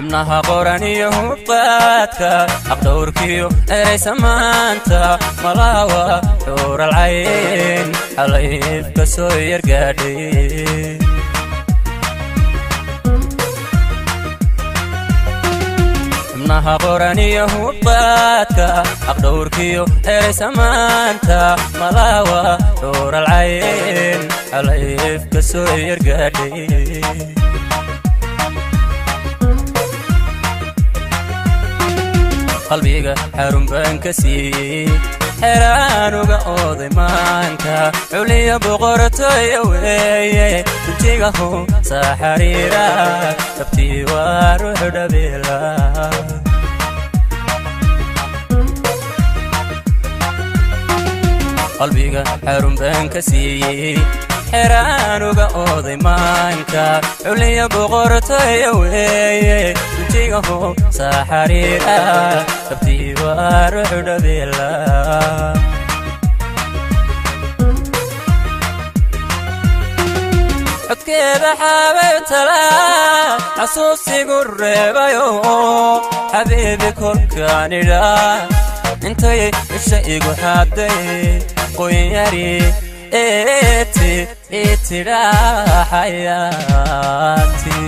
Xubnaha qoran iyo hubqaadka, aqdhowrkiyo eray samaanta, malaawa xuural cayn xalayfka soo yargaadhay. Xubnaha qoran iyo hubqaadka, aqdhowrkiyo eray samaanta, malaawa xuural cayn xalayfka soo yargaadhay. Qalbiga xarun baan ka siiyey, xeraanuga ooday maanka, culiya boqortooya weeye, dunjigahu saa xariira, dabtii waa ruux dhabeela. Qalbiga xarun baan ka siiyey, xeraanuga ooday maanka, culiya boqortooya weeye, dunjigahu saa xariira, dabtii waa ruux dhabeela. Codkeeda xabaytala xasuusigu reebayo, xabiibi kolkaanidha intay isha igu xaday, qoynyari eeti itidhaa xayaati.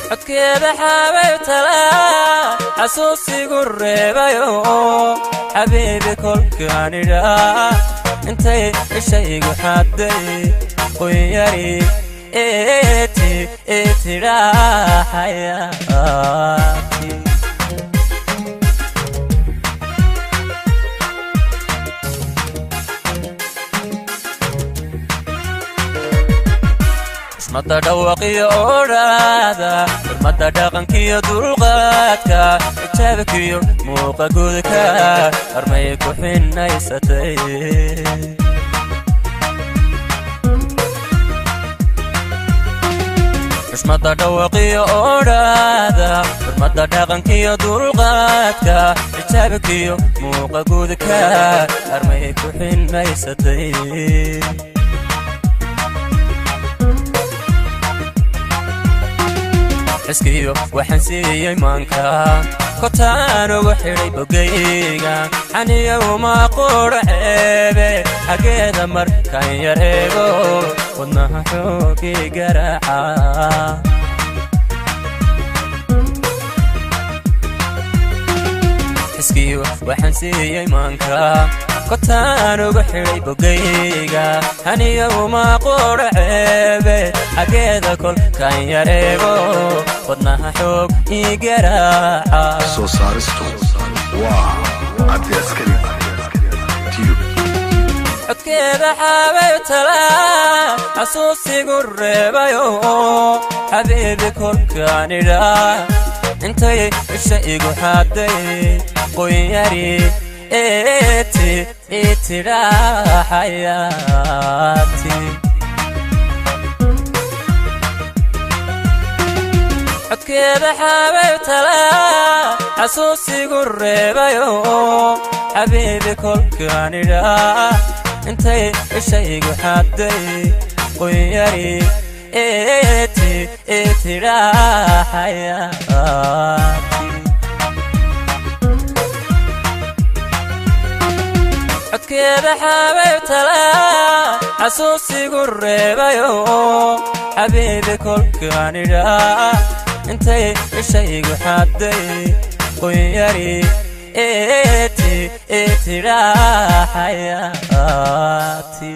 Codkeeda xabaytala xasuusigu reebayo, xabiibi kolkaanidha intay isha igu xaday, qoynyari eeti itidhaa xayaati. Xurmada dhawaqiyo odhaada, xurmada dhaqankiyo dulqaadka, xijaabkiyo muuqa gudka, armay ku xinaysatay. Xushmada dhawaqiyo odhaada, xurmada dhaqankiyo dulqaadka, xijaabkiyo muuqa gudka, armay ku xinaysatay. Xiskiyo waxaan siiyey maanka, kotaan ugu xidhay bogayga, xaniya uma qudha ceebe, xaggeeda markaan yar eego wadnaha xoogii garaaca. Xiskiyo waxaan siiyey maanka, kotaan ugu xidhay bogayga, xaniya uma qudha ceebe, xaggeeda kolkaan yar eego wadnaha xoog ii garaaca. Soo saaristu waa Cabdi Askari Tube. Codkeeda xabaytala xasuusigu reebayo, xabiibi kolkaanidha intay isha igu xaday, qoynyari eeti itidhaa xayaati. Codkeeda xabaytala xasuusigu reebayo, xabiibi kolkaanidha intay isha igu xaday, qoynyari eeti itidhaa xayaati. Codkeeda xabaytala xasuusigu reebayo, xabiibi kolkaanidha intay isha igu xaday, qoynyari eeti itidhaa xayaati.